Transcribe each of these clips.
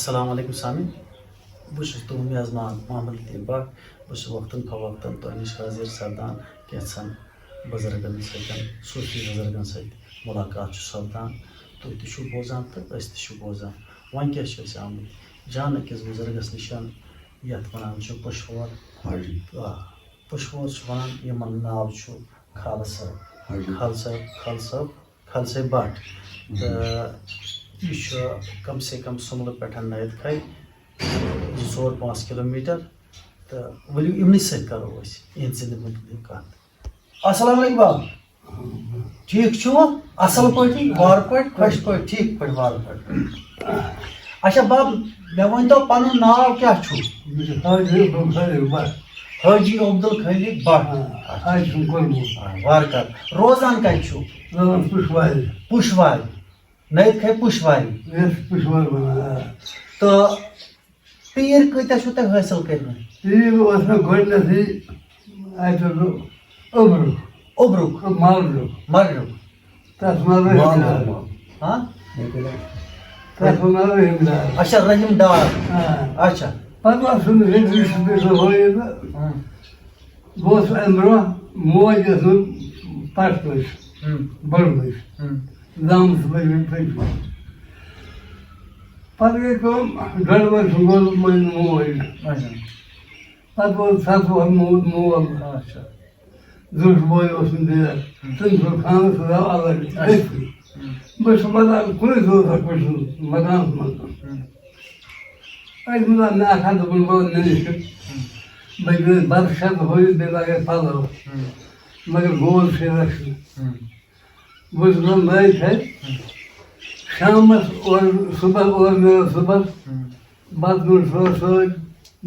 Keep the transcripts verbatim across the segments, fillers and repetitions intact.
السلام علیکم سامعین، بہٕ چھُس تُہُنٛد میزبان محمد لطیف بٹ۔ بہٕ چھُس وقتاً فوقتاً تۄہہِ نِش حٲضِر سپدان کینٛژھن بُزرگن سۭتۍ، صوٗفی بُزرگن سۭتۍ مُلاقات چھُ سپدان۔ تُہۍ تہِ چھِو بوزان تہٕ أسۍ تہِ چھِ بوزان۔ وۄنۍ کیٛاہ چھِ أسۍ آمٕتۍ جان أکِس بُزرگس نِش، یَتھ وَنان چھِ پُشہور۔ حاجی۔ آ، پُشہور چھِ وَنان، یِمن ناو چھُ خالہٕ صٲب۔ حاجی۔ خالہٕ صٲب، خالہٕ صٲب، خالہٕ صٲب بٹ۔ تہٕ یہِ چھُ کم سے کم سُملہٕ پٮ۪ٹھ نٲیِد کھے زٕ ژور پانٛژھ کلوٗمیٖٹر۔ تہٕ ؤلِو، یِمنٕے سۭتۍ کرو أسۍ یِہنٛدِ زِندگی مُتعلِق کتھ۔ السلام علیکم باب۔ ٹھیٖک چھُو؟ اَصٕل پٲٹھی، وارٕ پٲٹھۍ، خۄش پٲٹھۍ، ٹھیٖک پٲٹھۍ، وارٕ پٲٹھۍ۔ اچھا باب، مےٚ ؤنۍتو، پَنُن ناو کیٛاہ چھُ؟ مےٚ چھُ حاجی عبدالخالق بٹ۔ حٲجی عبدالخالق بٹ۔ آ، حاجی سُنٛد کوٚرمُت۔ آ، وارٕ کار۔ روزان کَتہِ چھُو؟ روزان پُشوارِ۔ پُشوارِ۔ نٔوِد کھے پُشوارِ۔ یَتھ پُشوارِ وَنان، آ۔ تہٕ پیٖر کۭتیٛاہ چھِو تۄہہِ حٲصِل کٔرمٕتۍ؟ پیٖر اوس مےٚ گۄڈٕنٮ۪تھٕے اَتہِ اوٚبرُک۔ اوٚبرُک؟ مَرنُک۔ مَرنُک۔ تَتھ منٛز رٔحِم مَرنُک۔ ڈار۔ ہاں؟ تَتھ منٛز رٔحِم ڈار۔ اچھا، رٔحِم ڈار۔ آ۔ اچھا۔ پَتہٕ اوس سُہ رٔحِم ڈار۔ ہاں۔ بہٕ اوسُس اَمہِ برٛونٛہہ، موج ٲس نہٕ پَتہٕ پٔچ، ہُم۔ بٔڑ پٔچ، ہُم۔ زامٕژ پٔچ، پٔچ۔ پَتہٕ گٔے کٲم، ڈۄڈ ؤرۍ سُنٛد گوٚو مٔنٛزۍ موج۔ اچھا۔ پَتہٕ گوٚو سَتھ وُہَر موٗد مول۔ اچھا۔ زیُٹھ بوے اوسُم بیٚیہِ، ہُم۔ تٔمِس اوس خانٛدر، سُہ درٛاو الگ۔ اچھا۔ أتھی۔ ہُم۔ بہٕ چھُس پَتہٕ کُنُے زوٚن سا کُنہِ سُنٛد مکانَس منٛز۔ ہُم۔ أتھۍ منٛز آو مےٚ اَکھ ہَتھ دوٚپُن، گوٚو مےٚ نِش۔ ہُم۔ بہٕ گٔیَس بَتہٕ کھٮ۪تھ ہُہ یہِ، بیٚیہِ لاگے پَلو۔ ہُم۔ مگر گوس چھُ رَچھنہٕ۔ ہُم۔ بہٕ چھُس دَپان، لٲگۍ تھَے۔ ہُم۔ شامَس اورٕ، صُبحَس اورٕ نیران صُبحَس۔ ہُم۔ بَتہٕ میوٚنٛڈ تھوڑا سۭتۍ،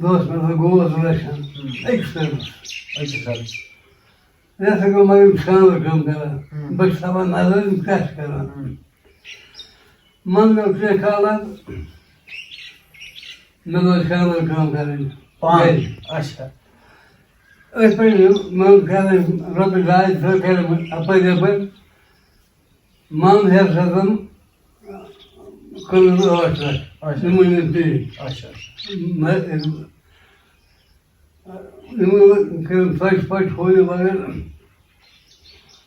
دۄہَس منٛز گوس رَچھان۔ ہُم۔ أکِس ٹایمَس۔ أکِس ٹایمَس۔ یہِ ہسا گوٚو مگر یِم شانٛدر کٲم کران۔ ہُم۔ بہٕ چھُس تھاوان نظر، یِم کیٛاہ چھِ کران۔ ہُم۔ منٛزٕ گوٚو کینٛہہ کالا، مےٚ لٲج شانٛدر کٲم کرٕنۍ۔ پانہٕ؟ گرِ۔ اچھا۔ أتھۍ پٮ۪ٹھ یِم منٛزٕ کرٕنۍ رۄپیہِ ڈاے ترٛےٚ کرٕنۍ اَپٲرۍ یَپٲرۍ۔ منٛزٕ ہٮ۪تھ ہٮ۪تھ کٔرٕس ٲٹھ لَچھ۔ اچھا۔ یِمَن یِم پیٚیہِ۔ اچھا۔ مےٚ یِمو کٔرٕم ژۄچہِ پۄچہِ ہُہ یہِ وغٲرٕ۔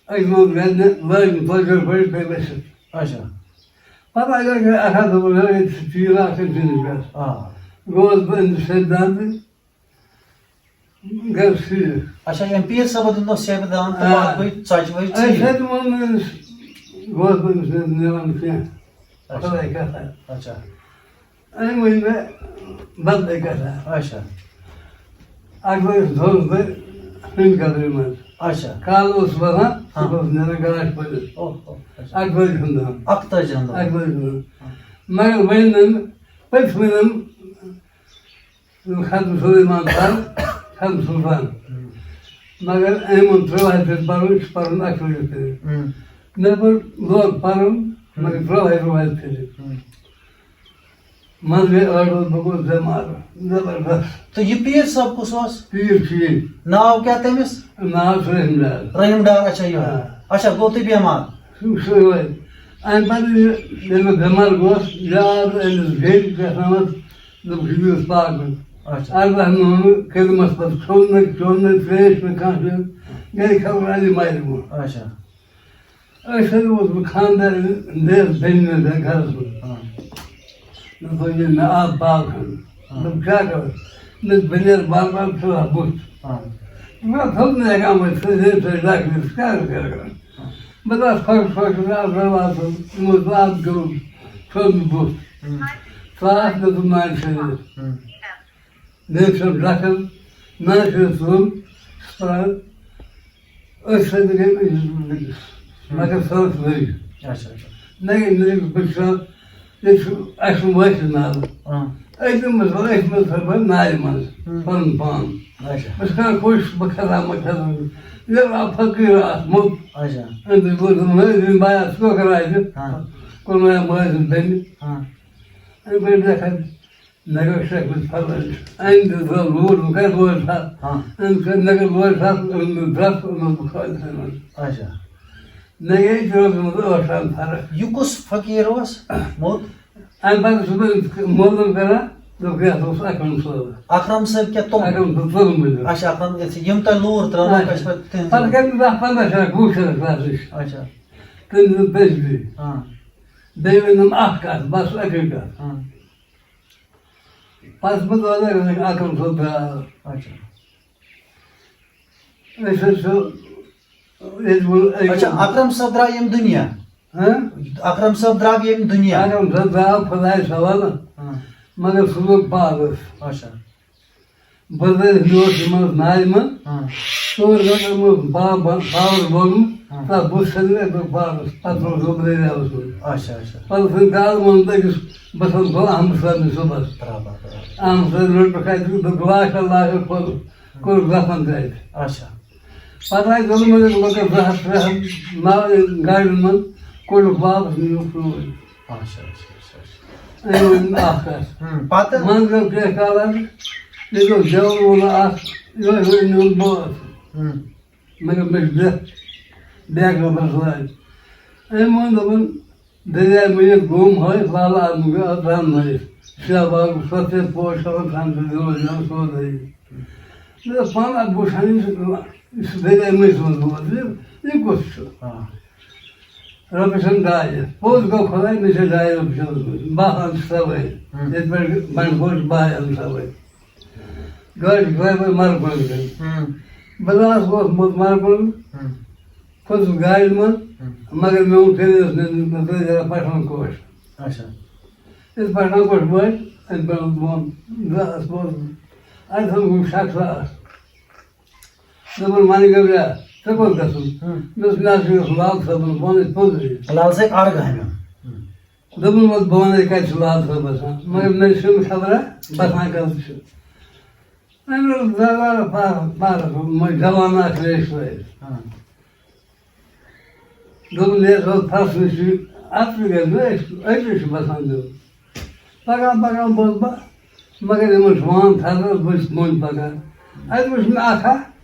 أکۍ منٛز گرِ لٲج نہٕ ژۄچہِ پۄچہِ، پیٚیہِ ؤسِتھ۔ اچھا۔ پَتہٕ اگر گٔے اَکھ ہَتھ دوٚپُن، ہے، ییٚتہِ چھِ تیٖر اَکھ، أمۍ سٕنٛدِس گژھِ۔ آ۔ گوس بہٕ أمِس سۭتۍ دَنٛدٕ، گژھِ ٹھیٖک۔ اچھا، ییٚمہِ پیٖر صٲبَن دیُت نو سیبہٕ دان تہٕ آ۔ پَتہٕ گٔے ژۄچہِ ؤچہِ أمۍ ژیٖرۍ۔ سۭتۍ ووٚن نہٕ أمِس، گوس بہٕ أمِس نہٕ نیران کینٛہہ۔ اچھا۔ خۄداے کَتھا۔ اچھا۔ أمۍ ؤنۍ مےٚ بدلٕے کَتھا۔ اچھا۔ اَکہِ دۄہ اوسُس دۄن دۄہَن سرینگرٕے منٛز۔ اچھا۔ کالہٕ اوسُس وَسان، ہاں۔ صُبحَس نیران گاش پٔرِتھ۔ اوہ، اوہ، اچھا۔ اَکہِ بَجہِ ہُنٛد دام۔ اَکتٲجِہَن دۄہَن۔ اَکہِ بَجہِ ہُنٛد۔ ہاں۔ مگر وۄنۍ نہٕ، پٔتۍ وۄنۍ نہٕ ختم سلیمان خان، ختم سلطان۔ ہم۔ مگر أمۍ ووٚن، ترٛٲو اَسہِ پَرُن، یہِ چھُ پَرُن اَکھ ؤرِیَس کٔرِتھ۔ ہم۔ مےٚ کوٚر لوگ پَرُن، ہم۔ مگر ترٛٲو اَسہِ رُوایت کٔرِتھ۔ ہم۔ منٛزٕ گٔے ٲٹھ دۄہ، بہٕ گوٚوُس بٮ۪مار، زبردست۔ تہٕ یہِ پیٖر صٲب کُس اوس؟ پیٖر چھُ یہِ۔ ناو کیٛاہ تٔمِس؟ ناو چھُ رحیم ڈار۔ رحیم ڈار، اچھا، یہِ۔ آ۔ اچھا، گوٚو تُہۍ بٮ۪مار؟ سُہ، سُہ وٲتۍ۔ اَمہِ پَتہٕ یہِ، ییٚلہِ بہٕ بٮ۪مار گوس، یاد أمِس بیٚیہِ گژھان اوس، دوٚپُکھ، یہِ گوٚژھ پاکُن۔ اچھا۔ اَرداہ نوٗنہٕ خدمت پَتہٕ کھیوٚو نہٕ، چیوٚو نہٕ، ترٛیش نہٕ کانٛہہ چیٖز۔ گرِ خبر علی مارِ گوٚو۔ اچھا۔ أسۍ حظ اوسُس بہٕ خانٛدارِنۍ دِژ بیٚنہِ مےٚ گرَس منٛز۔ ہاں۔ مےٚ دوٚپ، ییٚلہِ مےٚ آب باو کھنٛڈ۔ ہاں۔ دوٚپُن، کیٛاہ کَرو؟ مےٚ دوٚپ، بہٕ نیرٕ بار بار، ژٕ وَس بُتھ۔ ہاں۔ مےٚ دوٚپ، تھوٚد نہٕ ہٮ۪کان وۄنۍ، ژٕ نیرِ، ژٕ لاگہِ مےٚ، ژٕ کیٛاہ کَرٕ کَرٕ؟ ہاں۔ بہٕ درٛاس خۄش خۄش، مےٚ آو دروازٕ، یِمو دوٚپ، آب گیوٚم، ژھیوٚد مےٚ بُتھ۔ ہُم۔ ژاس مےٚ دوٚپ، نانہِ شریٖف۔ ہُم۔ مےٚ چھُ ڈاکٹر ناصر صٲب پران، أتھۍ سۭتۍ گٔے أکِس بیٚکِس، ہُم۔ مگر سٲتھ لٔگۍ۔ اچھا، اچھا۔ مےٚ گٔے، مےٚ گٔے بہٕ چھُس، ییٚتہِ چھُ اَسہِ چھُ وٲتِتھ نالہٕ۔ آ۔ أتھۍ منٛز، أتھۍ منٛز تھٲو بہٕ نالہِ منٛز ہُم۔ پَنُن پان۔ اچھا۔ بہٕ چھُس کران کوٗشِش، بہٕ کھسہٕ ہا، بہٕ کھسہٕ ہا۔ ییٚلہِ آو فقیٖر اَتھ موٚت۔ اچھا۔ أمۍ دوٚپ، دوٚپُن، ہے، یِم بایا ژٕ کیٛاہ کران اَتہِ؟ ہاں۔ کوٚر مےٚ مٲلۍ سٕنٛز بیٚنہِ۔ ہاں۔ أمۍ کٔر مےٚ کَتھ۔ مےٚ گوٚو شیخ بن فضل۔ أمۍ دیُت مےٚ لوٗر، بہٕ کَتہِ روزٕ ہا؟ ہاں۔ أمۍ کٔر، مےٚ کٔر لورِ سَتھ، أمۍ دیُت درٛس، أمۍ اوس بُخارِ تھٲومٕژ۔ اچھا۔ مےٚ گٔے أتھۍ روزَس منٛز ٲٹھ سال فرق۔ یہِ کُس فقیٖر اوس موٚت؟ اَمہِ پَتہٕ چھُس بہٕ مولوٗم کران، دوٚپُکھ، "یہِ ہسا اوس اکرم صٲب۔" اکرم صٲب کیٛاہ تِم؟ اکرم صٲب، ژوٚلُم بٔلۍ۔ اچھا، اکرم، یِم تۄہہِ لوٗر ترٲونو اچھا۔ کَشمیٖر، تِہِنٛدۍ پَتہٕ لوٗر۔ کٔرۍ مےٚ دَہ پنٛداہ شرکھ، وُہ شرکھ تَتھ نِش۔ اچھا۔ تٔمۍ دیُت بجلی۔ ہاں۔ بیٚیہِ ؤنِم اکھ کَتھ، بَس اَکٕے کَتھ۔ ہاں۔ پَتہٕ بہٕ دۄدَے گژھان اکرم صٲب درٛاو۔ اچھا۔ أسۍ حظ چھِ ییٚتہِ ووٚن أکۍ اچھا، اکرم صٲب درٛاو ییٚمہِ دُنیا۔ ہاں؟ اکرم صٲب درٛاو ییٚمہِ دُنیا۔ اکرم صٲب درٛاو خۄدایَس حوالہٕ، ہاں۔ مگر سُہ لوٚگ پاورَس۔ اچھا۔ بہٕ درٛایس نیوٗٹھ منٛز نارِ منٛز، ہاں۔ ژور گنٹن منٛز پا-، پا-، پاور لوگُن، ہاں۔ تَتھ بُتھ سۭتۍ گٔے پاورَس، پَتہٕ روٗد بہٕ دٔریاوَس منٛز۔ اچھا، اچھا۔ پَتہٕ ٲسۍ گاڈٕ منٛز أکِس، بہٕ سَمکھوٚو احمد صٲبنہِ صُبحَس۔ برابر، برابر۔ احمد صٲب روٚٹ مےٚ کَتہِ، دوٚپ، "لاشا، لاشا کھول۔" کوٚرُکھ دفن تتہِ۔ اچھا۔ پتہٕ آیہِ ظلم مگر لۄکٕٹۍ زٕ ہتھ، ترٛےٚ ہتھ ناوٕ گاڑٮ۪ن منٛز، کوٚڑُکھ واپس، نیوٗکھ سورُے۔ اچھا، اچھا، اچھا، اچھا۔ أمۍ ووٚن اکھ کتھ۔ ہُم، پتہٕ؟ منٛزٕ گوٚو کینٛہہ کالس، ییٚتہِ اوس جوان وولا اکھ، یِہوٚے ہیوٚر نیوٗن بٲژ۔ ہُم۔ مگر مےٚ چھُ بے-، بیک نمبر سۭتۍ۔ أمۍ ووٚن، دوٚپُن، دٔریاے مٔنِتھ گوٚم ہٲوِتھ، لالہٕ آدمہٕ گٔے اَتھ درٛمنٲوِتھ۔ شاہ باغ سۄتھٕ پوش تھاوان، تھان تہٕ دِلو جان سوزٲیِتھ۔ مےٚ دوٚپ، پانہٕ اَتھ بہٕ وٕچھان، یہِ چھُ، یہِ چھُ دٔریاے مٔنٛزۍ منٛز گوٚمُت۔ یہِ، یہِ کُس چھُ؟ آ۔ رۄپیہِ چھَنہٕ ڈاے۔ پوٚز گوٚو خۄداے، مےٚ چھےٚ ڈاے رۄپیہِ چھَنہٕ ضوٚرَتھ۔ بہٕ اَنہٕ سوٲرۍ۔ ہُم۔ ییٚتہِ پٮ۪ٹھ بنٛڈٕ پوش بہٕ اَنہٕ سوٲرۍ۔ گاڑِ ڈرایور مرگُنڈ گٔے۔ ہُم۔ بہٕ درٛاس ووت مو-، مرگُنڈ، ہُم۔ کھوٚتُس گاڑِ منٛز، ہُم۔ مگر مےٚ ووٚن کٔرِتھ مےٚ، مےٚ ترٛٲے جرا پٹھان کوش۔ اچھا۔ ییٚلہِ پٹھان کوش وٲتۍ، اَتہِ بنٛڈٕ بۄن، درٛاس ووت۔ اَتہِ سَمکھُم شخص اکھ۔ دوٚپُن، "وۄنۍ گوٚبریا، ژےٚ کوٚت گژھُن؟" ہُم۔ مےٚ دوٚپُس، "مےٚ حظ چھُ گژھُن لال صٲبُن، بہٕ وَنَے پوٚز ریٹ۔" لال صٲب اَڑٕ گامٮ۪ن۔ ہُم۔ دوٚپُن، "وَلہٕ بہٕ وَنَے کَتہِ چھُ لال صٲب بَسان۔" مگر مےٚ چھُنہٕ خبرا بَسان کَتہِ چھُ۔ أمۍ روٚٹ زالارا پارک، پارک، مےٚ جوان اَکھ ریش لٲگِتھ۔ ہاں۔ دوٚپُن، "یَتھ اوس پھَسنہٕ چھُ، اَتھ تہِ گژھِ نہٕ، أسۍ، أتی چھِ بَسان دیُن۔" پَکان، پَکان بوز بہٕ، مگر یِمَن چھُ وان تھَزرَس، بہٕ چھُس مٔنٛزۍ پَکان۔ اَتہِ وٕچھ مےٚ اَکھ ہا،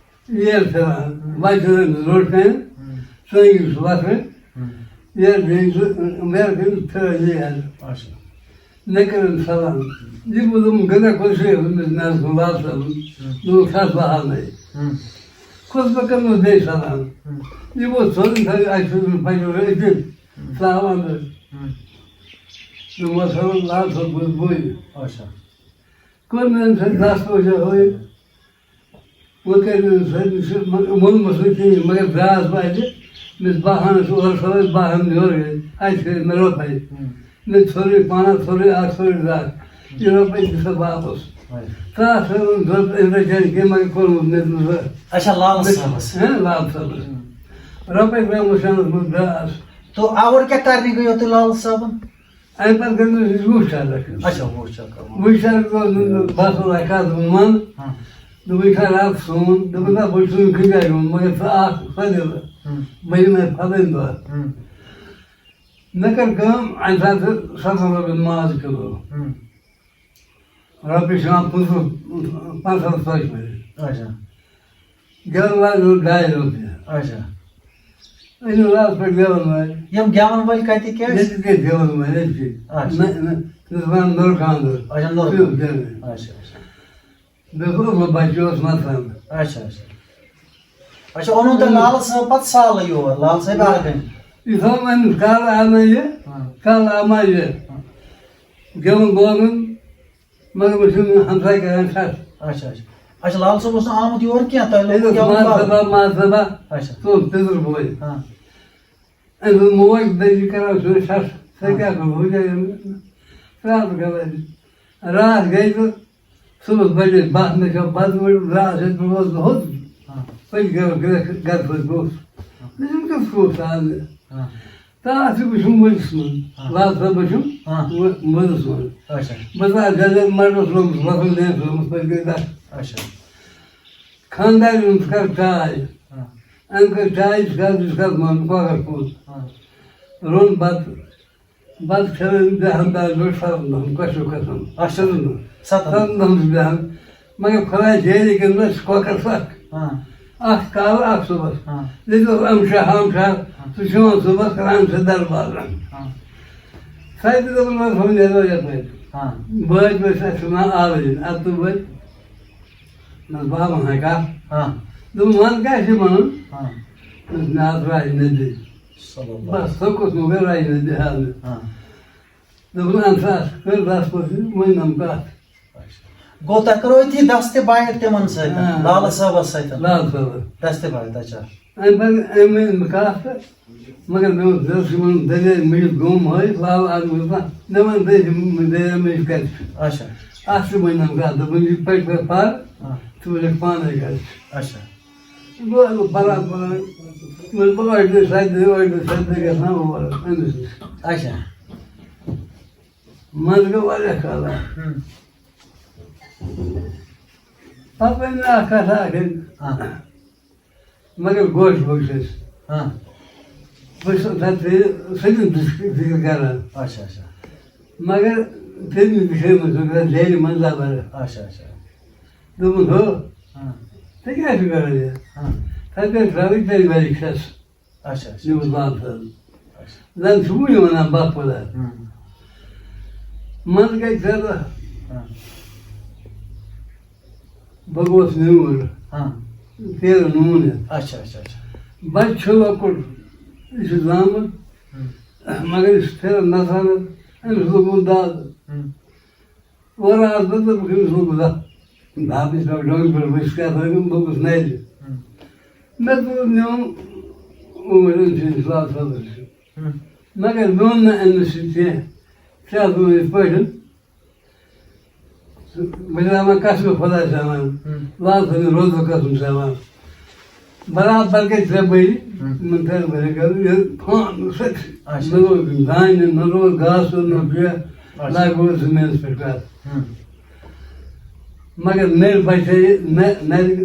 ییر پھِران، وَتہِ چھِ أمِس روٚٹ کَنہِ، ہُم۔ ژٲنٛگِج چھِ وَتھٕنۍ، ہُم۔ ییر بیٚیہِ چھِ، ییر بیٚیہِ پھِران ییر۔ اچھا۔ مےٚ کٔرٕن سلام۔ یہِ بہٕ دوٚپُم، "گٔنٛدہ کوٚت چھُ یہِ؟" دوٚپمَس، "مےٚ حظ گوٚو لال صٲبُن۔" ہُم۔ دوٚپُن، "کھَس بہٕ ہاونَے۔" ہُم۔ کھوٚت بہٕ کٔرمَس بیٚیہِ سلام۔ ہُم۔ یہِ ووت سیوٚدُے، تھَوِ اَتہِ چھُس بہٕ پَنٛجہِ رٲوِتھ دِتھ۔ ہُم۔ ژاو اَنٛدَر۔ ہُم۔ دوٚپمَس، "ہَو، لال صٲب گوٚژھ بوے۔" اچھا۔ کوٚر مےٚ أمۍ سۭتۍ دَس پوشا ہٲوِتھ۔ وۄنۍ کٔرۍ مےٚ أمۍ سۭتۍ، مےٚ چھُ مہ-، ووٚنمُت نہٕ کِہیٖنۍ، مگر درٛاس بہٕ اَتہِ، مےٚ بہانَس اورٕ سوٲرۍ، بہان یورٕ گٔے، اَتہِ کھیٚیہِ مےٚ رۄپَے۔ ہُم۔ مےٚ ژھوٚرُے پانَس، ژھوٚرُے اَکھ، ژھوٚرُے زٕ اَکھ۔ یہِ رۄپَے دِ سا واپَس۔ اچھا۔ ژاس رٔٹٕم، دوٚپ أمۍ رَچہِ ہا کینٛہہ، مگر کوٚرمُت مےٚ نہٕ زٕ۔ اچھا، لال مےٚ چھُ، صٲبَس۔ ہہ، لال صٲبَس۔ ہُم۔ رۄپَے ترٛےٚ مُشانَس منٛز درٛاس۔ تو اور کیٛاہ کَرنہِ گٔیو تُہۍ لال صٲبَن؟ اَمہِ پَتہٕ گٔے مےٚ وُہ شرکھ۔ اچھا، وُہ شرکھ۔ وُہ شرکھ گوٚو نہٕ بَس، وۄنۍ کَتھ وَنہٕ۔ ہاں۔ دوٚپُن، "یہِ چھا رَب سون؟" دوٚپُن، "نہ، بہٕ چھُس نہٕ کُنہِ جایہِ گوٚمُت، مگر ژٕ آکھ سۄ دِلہٕ۔ ہاں۔ بہٕ یِمَے پھَلٲنۍ دۄہ۔" ہاں۔ مےٚ کٔر کٲم، اَمہِ ساتہٕ چھِ سَتَن رۄپیَن ماز کِلوٗ۔ ہاں۔ رۄپیہِ چھِ یِوان پٕنٛژٕہ، پنٛژاہ ژۄچہِ پھٔلۍ۔ اچھا۔ گٮ۪وَن والٮ۪ن ہُنٛد ڈاے رۄپیہِ۔ اچھا۔ أنِو راتَس پٮ۪ٹھ گٮ۪وَن وٲلۍ۔ یِم گٮ۪وَن وٲلۍ کَتِکۍ ٲسۍ؟ ییٚتہِ کِتھ گٮ۪وَن وٲلۍ، ییٚتہِ کِتھ؟ اچھا۔ نہ، نہ، نہ، وَنان نُر خانٛدر۔ اچھا، نُر خانٛدر۔ اچھا، اچھا۔ بیٚیہِ اوس نہٕ بَچہِ اوس مَسان۔ اچھا، اچھا۔ اچھا، اوٚنوُ تۄہہِ لال صٲب پَتہٕ سالہٕ یور، لال صٲب آرگَن؟ یہِ تھوٚو وۄنۍ کالہٕ اَنَے یہِ، ہاں۔ کالہٕ اَما یہِ۔ ہاں۔ گٮ۪وَن بولُن، مگر وۄنۍ چھُنہٕ ہمساے کران چھَس۔ اچھا، اچھا۔ اچھا، لال صٲب اوس نہٕ آمُت یور کینٛہہ، تۄہہِ لوگوُ ییٚلہِ اوس گٮ۪وُن ماز کَرُن؟ صٲبہ، ماز صٲبہ، اچھا۔ سُہ اوس پِتُر بوے۔ ہاں۔ أمۍ سٕنٛز موج دٔجی کران سُہ چھَس، سۄ ہاں۔ کیٛاہ کرو، ہُہ کیٛاہ کرو؟ راتھ گٔے أسۍ۔ راتھ گٔے تہٕ صُبحَس بَجے باہ، مےٚ کھیوٚو بَتہٕ وۄنۍ، راتھ ٲسۍ بہٕ روزُس ہوٚت۔ ہاں۔ پٔتۍ گرٕ، گرٕ، گرٕ سۭتۍ گوٚژھ۔ ہاں۔ مےٚ چھُنہٕ کانٛہہ سُہ اوس آز۔ ہاں۔ تہٕ اَتھ چھُ وٕچھُن مٔنٛزِس منٛز۔ ہاں۔ لال صٲب وٕچھُن ہاں۔ مٔ-، مٔنٛزِس منٛز۔ اچھا۔ بہٕ ژاس جلدی مَٹرَس لوٚمُت، وۄتھُن لیٚنٛس لوٚمُت، پٔتۍ کِنۍ تَتھ۔ اچھا۔ خانٛدارٮ۪ن ژٕ کَر چاے۔ ہاں۔ أمۍ کٔر چاے، ژٕ کَر، ژٕ کَر مان، کۄکَر پوٗت۔ ہاں۔ روٚن بَتہٕ۔ بَتہٕ کھٮ۪وان بیٚہان دَہ مِنَٹ، سَتَن دۄہَن، کۄسیو قسم۔ اچھا۔ سَتَن دۄہَن۔ سَتَن۔ سَتَن دۄہَن چھُس بیٚہان۔ مگر خۄداے جٲری کٔرِنَس کۄکَر سَکھ۔ ہاں۔ اَکھ کالہٕ، اَکھ صُبحَس۔ ہاں۔ ییٚتہِ اوس اَمہٕ شاہ، ہَم شاہ، ہاں۔ سُہ چھُ یِوان صُبحَس کَران چھِ دربار۔ ہاں۔ تَتہِ دوٚپُن، وۄنۍ تھوٚو نٮ۪بر یَپٲرۍ۔ ہاں۔ بٲتۍ ٲسۍ اَسہِ وَنان آوٕرِنۍ، اَدٕ تہٕ بٲتۍ۔ نہ، بہٕ ہا وَنہٕ ہا کَتھ۔ ہاں۔ دوٚپُن، وَن کیٛاہ چھِ وَنُن؟ ہاں۔ دوٚپُن، مےٚ آس راجہِ نبی۔ صلی اللہ۔ بَس، سُہ کُس مُغل راجہِ نبی ہا مےٚ۔ ہاں۔ دوٚپُن، اَہَن سا، کٔر دَس پٲٹھۍ، وۄنۍ نَم کَتھ۔ اچھا۔ گوٚو، تۄہہِ کٔرو أتی دَستہِ بایعت تِمَن سۭتۍ، ہاں۔ لالہٕ صٲبَس سۭتۍ۔ لالہٕ صٲبَس۔ دَستہِ بایعت، اچھا۔ اَمہِ پَتہٕ، أمۍ ؤنۍ مےٚ کَتھ تہٕ مگر مےٚ اوس دِلَس یِمَن دٔلیٖل، مےٚ یُس گوٚم ہٲیِتھ لال آدمی اوس نا، مےٚ وَن دٔلیٖل، مےٚ دٔلیٖل، مےٚ یہِ کَتہِ چھُ؟ اچھا۔ اَتھ تہِ ؤنۍ نَم کَتھ، دوٚپُن، یہِ پٔکۍ پَتہٕ پَر، ہاں۔ ژٕ وٕچھَکھ پانَے گَرِ۔ اچھا۔ گوٚو، بَران، بَران، مےٚ دوٚپ، ٲٹھِ دۄہہِ، سَتہِ دۄہہِ، ٲٹھِ دۄہہِ، سَتہِ دۄہہِ گژھٕ ہا اور، أمِس نِش۔ اچھا۔ منٛزٕ گوٚو واریاہ کال۔ ہُم۔ پَتہٕ وَنہِ مےٚ اَکھ کَتھ اَکھ، ہاں۔ مگر گوش بوش ٲسۍ۔ ہاں۔ بہٕ چھُس تَتھ ذِکِر، سٲلِم ذِکِر، ذِکِر کران۔ اچھا، اچھا۔ مگر تٔمۍ تہِ چھِ منٛز سُہ کران جیلہِ منٛز زبر۔ اچھا، اچھا۔ دوٚپُن، ہو، ہاں۔ ژٕ کیٛاہ چھُکھ کران یہِ؟ ہاں۔ تَتہِ ٲسۍ رَلٕکۍ تٔمۍ گَرِکۍ سَس۔ اچھا، اچھا۔ نیوٗز لال صٲب۔ اچھا۔ زَن چھُ وُنہِ وَنان بَکھ خۄدا۔ ہاں۔ منٛزٕ گٔے زیادٕ۔ ہاں۔ بہٕ گوس نیوٗر۔ ہاں۔ تیرٕ نوٗن ہٮ۪تھ۔ اچھا، اچھا، اچھا۔ بَچہٕ چھُ لۄکُٹ، یہِ چھُ زامُت، ہُم۔ مگر یہِ چھُ پھِران نَژان، أمِس لوٚگمُت دَگ۔ ہُم۔ اورٕ آس بہٕ تہٕ بہٕ أمِس لوٚگمُت دَگ۔ دَپنَس مےٚ ڈۄنٛگہٕ پٮ۪ٹھ ؤسۍ کیٛاہ تھٲوِم، بہٕ گوٚژھ نَرِ۔ ہُم۔ مےٚ تُل نیوٗم اوٗرۍ أمۍ سٕنٛدِس لال صٲبَس نِش۔ ہُم۔ مگر میون نہٕ أمِس سۭتۍ کینٛہہ۔ کیٛاہ گوٚو یِتھ پٲٹھۍ؟ بہٕ چھُس دَپان، قسمِ خۄدا چھُس دِوان، ہُم۔ لال صٲبٕنۍ روزُک قسم چھُس دِوان۔ برابر گٔے ترٛےٚ ؤری، ہُم۔ یِمَن ترٛٮ۪ن ؤرِین گٔے یہِ فان سٲرسٕے۔ اچھا۔ نہ روٗد دانہِ، نہ روٗد گاسہٕ، نہ بیٚیہِ اچھا۔ لَگہِ اوس زٔمیٖنَس پٮ۪ٹھ کَتھ۔ ہُم۔ مگر نٔرۍ بَچے، نہ، نَرِ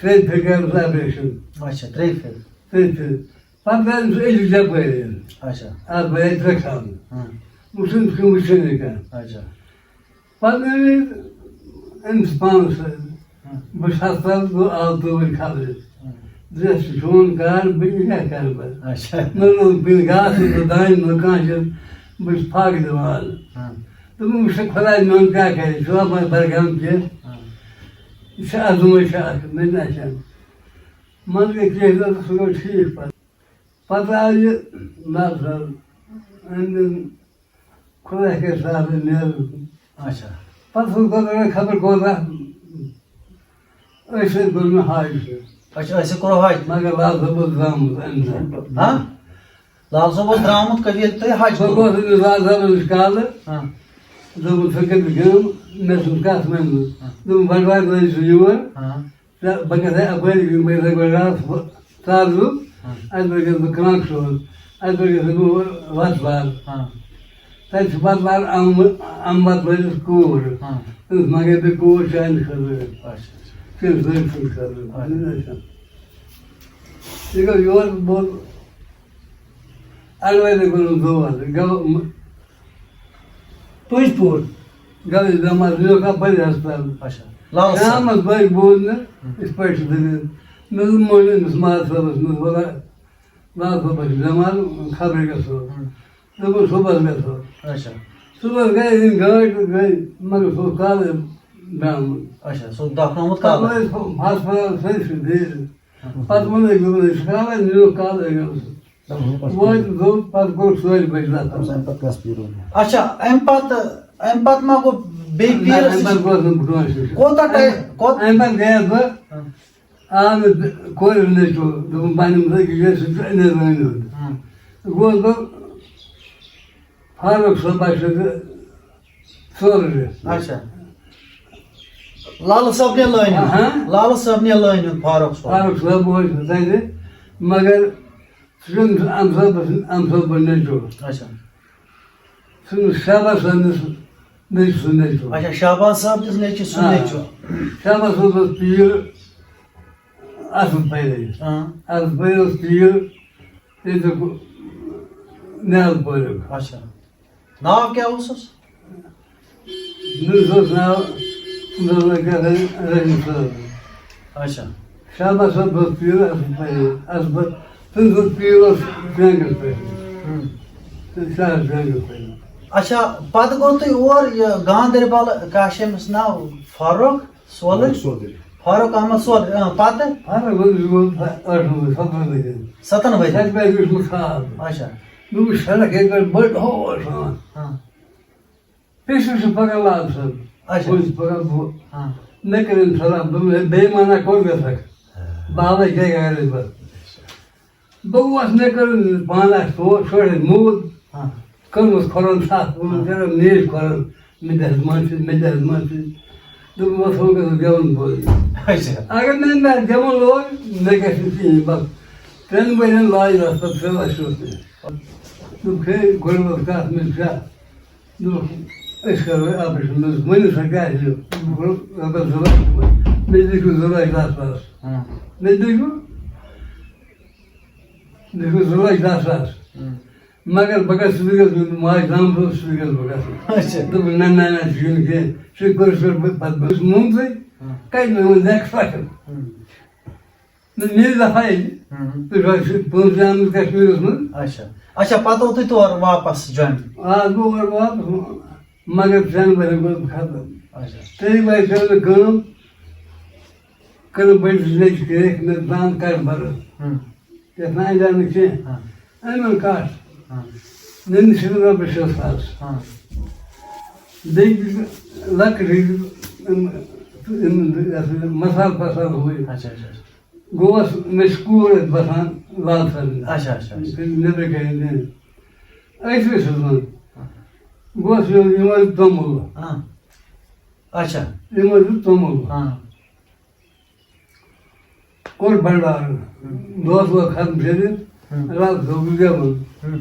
ترٛیٚیہِ پھِرِ گٔے أمِس آپریشن۔ اچھا، ترٛیٚیہِ پھِرِ۔ ترٛیٚیہِ پھِرِ۔ پَتہٕ درٛاے أمِس أکِس یَپٲرۍ۔ اچھا۔ اَتھ بَرے ترٛےٚ کھالنہٕ۔ ہاں۔ وٕچھُن چھُنہٕ وٕچھٲنی کانٛہہ۔ اچھا۔ پَتہٕ أنۍ أمۍ أمِس پانَس سۭتۍ۔ ہاں۔ بہٕ چھُس ہَسپَتالَس، بہٕ آو توٗرۍ خبرِ۔ ہاں۔ زِ اَسہِ چھُ چون کار، بہٕ یہِ کیٛاہ کَرٕ پَتہٕ؟ اچھا۔ نہ روٗد کُنہِ گاسہٕ، نہ دانہِ، نہ کانٛہہ چیٖز۔ بہٕ چھُس پھاکہٕ دِوان آز۔ ہاں۔ دوٚپُن، وٕچھ سا خۄداے میون کیٛاہ کَرِ، یہِ چھُ آسان بَرگام کینٛہہ۔ ہاں۔ یہِ چھِ آزمٲیش اَکھ، مےٚ نہ چھَنہٕ۔ منٛزٕ گٔے کینٛہہ دۄہ تہٕ سُہ گوٚو ٹھیٖک پَتہٕ۔ پَتہٕ آو یہِ نظر، أمۍ دیُن خۄداے کَرِ سہلٕے نیرُن۔ اچھا۔ پَتہٕ سُہ گوٚو خبر کوتاہ، أسۍ سۭتۍ کوٚر مےٚ حج سۭتۍ۔ اچھا، أسۍ کوٚر حج۔ مگر لال صٲب اوس درٛامُت اَمہِ ساتہٕ۔ ہاں؟ لال صٲب اوس درٛامُت، کٔرِو ییٚلہِ تُہۍ حج بہٕ کوٚروٕ۔ گوس أمِس لال صٲبَس نِش کالہٕ۔ ہاں۔ دوٚپُن، "ژٕ کَتہِ گٔمٕژ؟" مےٚ سٕنٛز کَتھ مٲنۍ نہٕ۔ ہاں۔ دوٚپُن، "بَٹوارِ دۄہ چھُس بہٕ یور۔" ہاں۔ تہٕ بہٕ گژھٕ ہا اَپٲرۍ، بہٕ گژھٕ ہا گۄڈٕ راتھ تازٕ، ہاں۔ اَتہِ پٮ۪ٹھ گژھٕ بہٕ کرٛنٛک صٲبَس، اَتہِ پٮ۪ٹھ گژھٕ بہٕ وَتھ بار۔ ہاں۔ تَتہِ چھِ وَتھ بار اَمہٕ، اَمہٕ وَتھ وٲلِس کوٗر۔ ہاں۔ تٔمِس منٛگے مےٚ کوٗر چانہِ خٲطرٕ۔ اچھا، اچھا۔ تٔمِس لٔڑکہٕ سٕنٛدِ خٲطرٕ۔ اچھا۔ یہِ گوٚو یور بوٚل، اَڑٕ وَتہِ کوٚرُن دور۔ گوٚو پٔزۍ پٲٹھۍ۔ گوٚو یہِ بٮ۪مار، یہِ لیوٚکھ اَپٲرۍ ہسپتال۔ اچھا۔ لال صٲب۔ شامَس بٲگۍ بوٗز مےٚ، ہُم۔ یِتھ پٲٹھۍ چھِ دٔلیٖل۔ مےٚ دوٚپ، مولوی أمِس مار صٲبَس، مےٚ دوٚپ، وَلہٕ، لال صٲبَس چھِ بٮ۪مار، خبرٕے گژھو۔ ہُم۔ دوٚپُن، "صُبحَس گژھو۔" اچھا۔ صُبحَس گٔے أسۍ گٲڑۍ تہٕ گٔے، مگر سُہ اوس کالَے درٛامُت۔ اچھا، سُہ اوس دَفنومُت پَتہٕ کالَے۔ وٲتۍ ہسپتال سٲرسٕے بیٚیہِ۔ ہُم۔ پَتہٕ ووٚن أکۍ، دوٚپُن، "أسۍ چھِ کالَے، نیوٗکھ کالَے گٔمٕژ۔" وَتہِ دوٚپ، پَتہٕ کوٚر ژورِ بَجہِ لَتَن۔ تَمہِ ساتہٕ کَس پیٖرو مےٚ؟ اچھا، اَمہِ پَتہٕ، اَمہِ پَتہٕ ما گوٚو بیٚیہِ نہ، پیٖرَس اَمہِ نِش؟ پَتہٕ گوس نہٕ بہٕ کٲنٛسہِ نِش۔ کوٗتاہ ٹایم، کوٗت-، اَمہِ پَتہٕ گٔیَس بہٕ، ہاں۔ آو مےٚ کورِ ہُنٛد نیٚچوٗ، دوٚپُن، "بہٕ اَنہٕ أمِس أکِس جایہِ، سُہ چھُ أمیٖر لٲنہِ ہُنٛد۔" ہاں۔ گوس بہٕ فاروق صٲبَس سۭتۍ ژورِ رٮ۪تھ۔ اچھا۔ لالہٕ صٲبنہِ لٲنہِ ہُنٛد؟ ہاں۔ لالہٕ صٲبنہِ لٲنہِ ہُنٛد فاروق صٲب۔ فاروق صٲب اوس تَتہِ، مگر سُہ چھُنہٕ اَمہٕ صٲبَس، اَمہٕ صٲبُن نیٚچوٗ۔ اچھا۔ سُہ چھُنہٕ شہباز صٲبنِس نیٚچوٗ سُنٛد نیٚچوٗ۔ اچھا، شہباز صٲبنِس نیٚچوٗ سُنٛد آ۔ نیٚچوٗ۔ شہباز صٲب اوس پیٖر اَصٕل پٲٹھۍ۔ آ۔ اَصٕل پٲٹھۍ اوس پیٖر ییٚتیُک نیال پوریُک۔ اچھا۔ ناو کیٛاہ اوسُس؟ مےٚ اوس ناو، مےٚ اوس ناو کیٛاہ تام رحیم صٲب۔ اچھا۔ شہباز صٲب اوس پیٖر اَصٕل پٲٹھۍ، اَصٕل پٲٹھۍ۔ تٔمۍ سُنٛد پیٖر اوس بینٛکَس پٮ۪ٹھ۔ ہُم۔ تہٕ شہر بینٛکَس پٮ۪ٹھ۔ اچھا، پتہٕ گوٚو تُہۍ اور یہِ گاندربل، کیٛاہ چھِ أمِس ناو؟ Farooq solar? Solar. Farooq Ahmad solar, اۭں، پتہٕ؟ اہن حظ، بہٕ چھُس گوٚمُت ٲٹھن ؤرۍ، ستن ؤرۍ۔ ستن ؤرۍ۔ تَتہِ پٮ۪ٹھ وٕچھ مےٚ خواب۔ اچھا۔ مےٚ وٕچھ سڑک ییٚتہِ پٮ۪ٹھ بٔڑ ہور سان۔ ہاں۔ پیشنٹ چھُ پکان لال صٲب۔ اچھا۔ بہٕ چھُس پکان بہٕ۔ ہاں۔ مےٚ کٔرٕن سلام، دوٚپُن، "ہے، بے ایمانا کوٚت گژھکھ؟ بابا کیٛاہ گرِ بہٕ؟" بہٕ اوس، مےٚ کٔرٕن پانہٕ اَسہِ تور، چھوڑ موٗد۔ ہاں۔ کٔرمٕژ کھۄرَن تھپھ، ووٚنُن، ہاں۔ "ژےٚ رَب نیج کھۄرَن، مےٚ دِ حظ معٲفی، مےٚ دِ حظ معٲفی۔" دوٚپُن، "وۄتھ، وۄنۍ گژھو گٮ۪وُن بوزُن۔" اچھا۔ اگر مےٚ، مےٚ گٮ۪وُن لوگ، مےٚ گژھِ نہٕ کِہیٖنۍ، بَس۔ ترٛٮ۪ن ؤرِین لاج رَس پَتہٕ، ترٛےٚ لَچھ اوس مےٚ۔ دوٚپُکھ، "ہے، گۄڈٕ وَن کَتھ مےٚ چھا؟" دوٚپُکھ، "أسۍ کَرو آپریشن۔" مےٚ دوٚپُس، "ؤنِو سا، کیٛاہ چھُ؟" دوٚپُکھ، "رۄپیَس زٕ لَچھ دِمو۔" مےٚ لیٖکھِو زٕ لَچھ دَہ ساس۔ ہاں۔ مےٚ لیٖکھِو، لیٖکھِو زٕ لَچھ دَہ ساس۔ ہاں۔ مگر بہٕ گژھٕ، بہٕ گژھٕ، مےٚ دوٚپ، ماجہِ زامہٕ دۄہَس سۭتۍ گژھٕ بہٕ گژھُن۔ اچھا۔ دوٚپُن، "نہ، نہ، نہ، سُہ چھُنہٕ کینٛہہ، سُہ کوٚر سُہ پَتہٕ، پَتہٕ بہٕ چھُس مومتُے۔" ہاں۔ کَتہِ مےٚ ووٚن، لیکھ فصل۔ ہاں۔ نہ، مےٚ دَفعہ ییٚلہِ۔ ہاں۔ تُہۍ چھِو اَسہِ پونٛسہٕ زینمٕتۍ کشمیٖرَس منٛز۔ اچھا۔ اچھا، پَتہٕ ووٚتُے تور واپَس جوٚمہِ؟ آ، بہٕ اور واپَس، مگر زینہٕ ؤرۍ گوٚو ختم۔ اچھا۔ ترٛیٚیہِ ؤرۍ کٔر مےٚ کٲم، کٔرٕم بٔڑِس لیٚجہِ کرٛیک، مےٚ دوٚپ، "بہٕ اَنہٕ کَٹھ بَرُن۔" ہاں۔ یَتھ نہٕ اَنجان نہٕ کینٛہہ۔ ہاں۔ أمۍ اوٚن کَٹھ۔ ہاں۔ مےٚ نِش چھِنہٕ رۄپیہِ شیٚے ساس۔ ہاں۔ بیٚیہِ تہِ لۄکٕٹۍ ہِوۍ یِم، یِم، یَتھ یہِ مصالہٕ پصالہٕ ہُہ یہِ۔ اچھا، اچھا، اچھا۔ گوس، مےٚ چھِ کوٗر اَتہِ بَسان لال سَرنہِ۔ اچھا، اچھا، اچھا۔ نیٚبرٕ کَنہِ۔ أتھۍ ٲسٕس منٛز۔ ہاں۔ گوس یہِ، یِمَن دیُت توٚمُل۔ ہاں۔ اچھا۔ یِمَن دیُت توٚمُل۔ ہاں۔ کوٚر بنڈارٕ۔ ہم۔ دۄہَس ووت ختم کٔرِتھ، ہم۔ راتَس گوٚو گٮ۪وُن۔ ہم۔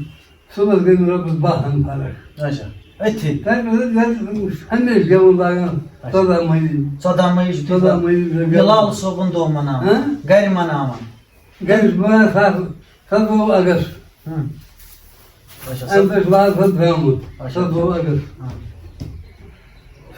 صُبحَس گٔے مےٚ رۄپیَس باہ ہَن فرق۔ اچھا۔ أتھی؟ تَتہِ اوس یَتھ ہمیشہِ گٮ۪وُن لاگان، اچھا۔ ژۄداہ مئی۔ ژۄداہ مئی چھُ ژۄداہ مئی چھُ یہِ گٮ۪وُن۔ لال صٲبُن دۄہ مناوان، ہاں؟ گَرِ مناوان۔ گَرِ چھُ وَنان سَتھ، سَتووُہ اَگست۔ ہم۔ اچھا، اَمہِ سَتھ۔ پٮ۪ٹھ چھُ لال صٲب درٛامُت، اچھا۔ سَتووُہ اَگست۔ ہاں۔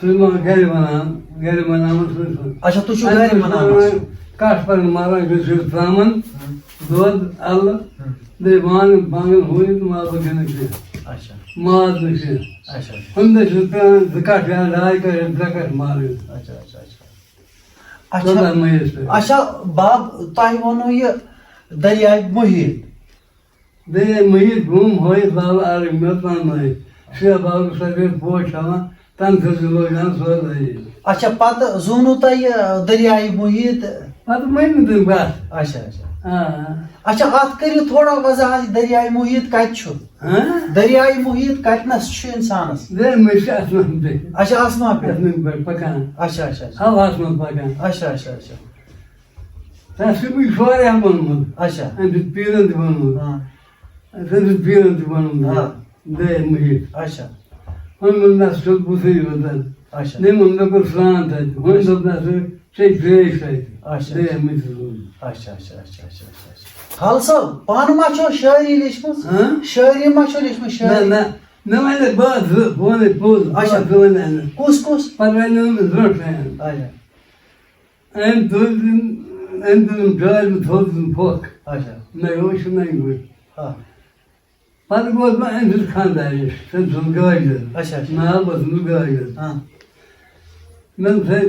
سُہ چھُ مےٚ گَرِ وَنان، گَرِ وَنان سُہ چھُ۔ اچھا، تُہۍ چھِو اَمہِ گَرِ پٮ۪ٹھ چھُ وَنان وَنان، آز؟ کَٹھ پَرُن مَران، چھُ، چھُ ترٛامَن، ہاں۔ دۄد، اَلہٕ، ہاں۔ بیٚیہِ وانَن پانَن ہُہ یہِ تہٕ مازَس گٔے نہٕ کینٛہہ۔ اچھا۔ ماز نہٕ کینٛہہ۔ اچھا، اچھا۔ ہُمہِ دۄہ چھِ پٮ۪وان زٕ کَٹھ یا ڈاے کَٹھ یا ترٛےٚ کَٹھ مارٕنۍ۔ اچھا، اچھا، اچھا۔ اچھا۔ ژۄداہ مئیَس پٮ۪ٹھ۔ اچھا، بَب، تۄہہِ ووٚنوُ یہِ دٔریاے محیط۔ بیٚیہِ محیط گوٚم ہٲیِتھ لالہٕ آرٕکۍ مےٚ تام نٲیِتھ۔ شیخ بابر سفید پوش ہٮ۪وان، تَمہِ سۭتۍ چھُ لوٚگ ہن سورُے۔ اچھا، پتہٕ زونوُ تۄہہِ یہِ دٔریاے محیط؟ پتہٕ مٔنۍ نہٕ تٔمۍ کَتھ۔ اچھا، اچھا۔ آ۔ اچھا، اَتھ کٔرِو تھوڑا وضاحت، یہِ دٔریاے محیط کَتہِ چھُ؟ ہاں؟ دٔریاے محیط کَتِنَس چھُ اِنسانَس؟ دٔریاے محیط چھُ آسمان پٮ۪ٹھ۔ اچھا، آسمان پٮ۪ٹھ۔ آسمان پٮ۪ٹھ پَکان۔ اچھا، اچھا، اچھا۔ ہَوہَس منٛز پَکان۔ اچھا، اچھا، اچھا۔ تَتھ چھُ مےٚ یہِ واریاہ ووٚنمُت۔ اچھا۔ أمۍ سٕنٛدۍ پیٖرَن تہِ ووٚنمُت۔ ہاں۔ أمۍ سٕنٛدۍ پیٖرَن تہِ ووٚنمُت۔ ہاں۔ دٔریاے محیط۔ اچھا۔ وۄنۍ ووٚن مےٚ، سُہ چھُ بُتھٕے یوت۔ اچھا۔ مےٚ ووٚن، مےٚ کوٚر سرٛان تَتہِ۔ وۄنۍ اچھا۔ دوٚپ مےٚ، سُہ چیٚیہِ ترٛیش تَتہِ۔ اچھا۔ دٔریاے محیطَس منٛز۔ اچھا، اچھا، اچھا، اچھا، اچھا، اچھا۔ حال صٲب، پانہٕ ما چھو شٲعری لیچھمٕژ؟ ہاں؟ شٲعری ما چھو لیچھمٕژ؟ نہ، شٲعری؟ نہ۔ مےٚ وَنے بٲتھ زٕ، بہٕ وَنے پوٚز، اچھا۔ بٲتھ زٕ وَنے مےٚ۔ کُس، کُس؟ پَتہٕ وَنے مےٚ برٛونٛٹھ کَنہِ۔ اچھا۔ أمۍ تُل تِم، أمۍ تُل تِم ٹٲلۍ، بہٕ تھوٚد تِم پھۄکھ۔ اچھا۔ مےٚ گوٚو شِنَے گُرۍ۔ ہاں۔ پَتہٕ گوس بہٕ أمۍ سٕنٛز خانٛدارِنۍ، تٔمۍ سُنٛد گٲڑۍ دِتھ۔ اچھا، اچھا۔ ناو اوسُس بہٕ گٲڑۍ دِتھ۔ ہاں۔ مےٚ دوٚپ، ہے،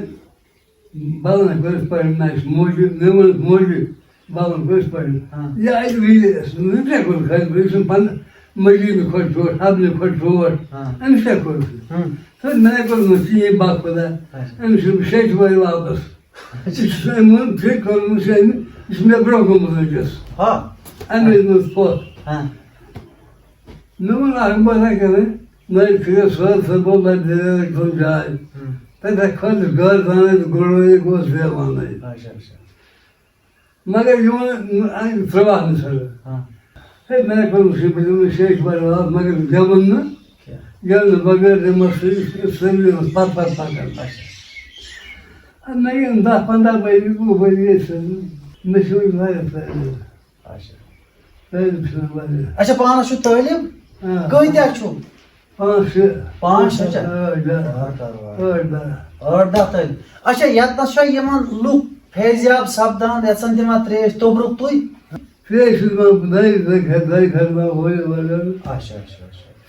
بَلَن کٔرٕس پَرٕنۍ، نہ چھِ موجوٗد، مےٚ ووٚنُس موجوٗد، بَلَن کٔرٕس پَرٕنۍ۔ ہاں۔ یہِ اَتہِ وِلہِ ٲس، نہٕ ژےٚ کوٚر خۄش، بہٕ چھُس پَنہٕ مٔجیٖد کھۄتہٕ ٹوٹھ، حبلہِ کھۄتہٕ ٹوٹھ۔ ہاں۔ أمِس کیٛاہ کوٚر؟ ہاں۔ تہٕ مےٚ کوٚر نہٕ ژیٖنۍ با خۄدا۔ اچھا۔ أمِس چھُس بہٕ شیٚچھِ وٲلۍ واپَس۔ یہِ چھُ سُہ أمۍ ووٚن، ٹھیٖک کوٚرمُت، یہِ چھُ أمۍ، یہِ چھُ مےٚ برٛونٛہہ گوٚمُت وٕنکیٚس۔ ہا۔ اَمے منٛز پھۄکھ۔ ہا۔ مےٚ ووٚن، اَکھ بَتھا کَرٕنۍ، نٔے فِرِ سٲر سَر گوٚو لَبہِ دِلہِ رَٹُن جاے۔ ہُم۔ تَتہِ کھٔژ گٔر زَنہٕ تہٕ گُڑٲیِتھ گوس دیوانَے۔ اچھا، اچھا۔ مگر یِمَن اَتہِ ترٛٲوہَکھ نہٕ سَر۔ ہاں۔ ہے، مےٚ کوٚر نہٕ سُہ، بہٕ دِمہٕ نہٕ شیٚچھ بَرابر، مگر گٮ۪وُن نہٕ۔ کیٛاہ؟ گٮ۪ونہٕ بغٲر دِمَس سُہ، یُس سٲری ٲس پَتہٕ پَتہٕ پَکان۔ اچھا۔ اَدٕ مےٚ گٔے دَہ پنٛداہ ؤری، وُہ ؤری ٲسۍ سَر۔ مےٚ چھِ وٕنہِ واریاہ فٲیدٕ۔ اچھا۔ فٲیدٕ چھِ مےٚ واریاہ۔ اچھا، پانَس چھُ طٲلب؟ آ۔ کۭتیٛاہ چھُو؟ پانٛژھ شےٚ۔ پانٛژھ شےٚ چھا؟ ٲٹھ دَہ۔ ٲٹھ دَہ۔ ٲٹھ دَہ۔ ٲٹھ دَہ تٲلۍ۔ اچھا، ییٚتنَس چھا یِمَن لُکھ فیضیاب سَپدان، یَژھان دِوان ترٛیش توٚبرُک تُہۍ؟ ترٛیش چھُس دِوان دۄیہِ، دۄیہِ خٲر، دۄیہِ خٲر دِوان ہورٕ یورٕ۔ اچھا، اچھا، اچھا۔